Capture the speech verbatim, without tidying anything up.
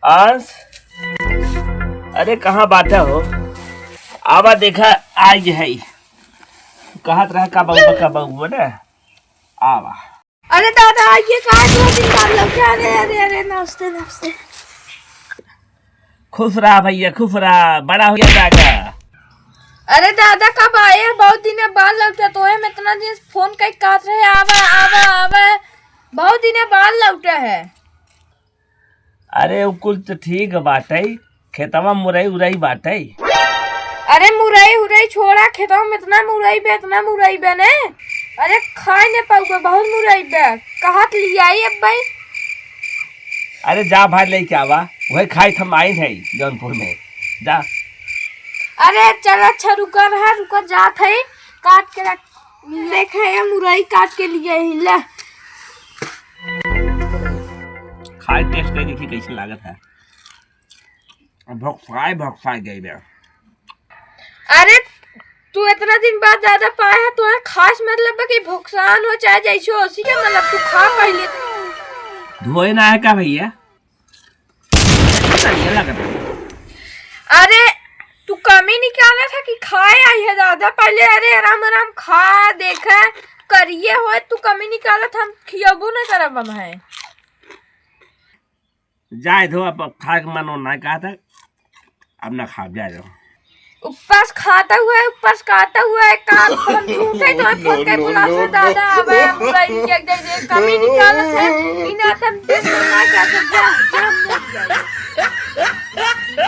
अंश, अरे कहाँ बाटा हो? आवा देखा, आई है। कहत रहा का बउआ, का बउआ ना? आवा। अरे दादा, आइए, कहाँ इतना दिन बाद लौटे? अरे, अरे, अरे, नमस्ते, नमस्ते। खुश रहा भैया, खुश रहा, बड़ा हो गया दादा। अरे दादा, कब आए? बहुत दिन बाद लौटे, तोहे में इतना दिन फोन कई कहत रहे, आवा, आवा, आवा। बहुत दिन बाद लौटे है। अरे, उ कुल तो ठीक बाटे, खेतवा मुरई उरई बाटे। अरे, मुरई उरई छोड़ा, खेतवा में इतना मुरई बे, इतना मुरई बे ने। अरे, खाए ने पाऊबे, बहुत मुरई बे। कहाँ से लियाई अब भाई? अरे, जा भाई लेके आवा, वही खाई हम आइन है जौनपुर में। जा। अरे, चल, अच्छा, रुका रहा, रुका, जात है, काट के रख। देखे, ये मुरई काट के लिए ही, ले। खाए टेस्ट कर देखी कैसे लागत है। अब भोक्साए, भोक्साए गई बे। अरे, तू इतना दिन बाद दादा पाए है, तोहे खास मतलब बा कि भोक्सान हो चाहे जैसे हो, उसी के मतलब तू खा पहले। धोए ना है का भैया? बढ़िया लागत है। अरे, तू कमी निकालत है कि खाए आई है दादा? पहले अरे आराम आराम खा, देखे, करिए होए, तू कमी निकालत, हम खियबो न करब हम है। जाए दो, अब खाए के मन नहीं कहत है, अब ना खाब, जाए दो। उपस खाता हुआ है, उपस खाता हुआ है, का हम झूठे तो फोन के बुलाते दादा, अब हम पूरा इंडिया दे दे, कमी निकालत है, इन्हें तुम दिन ना क्या, जा, जा, हम नहीं जाएंगे।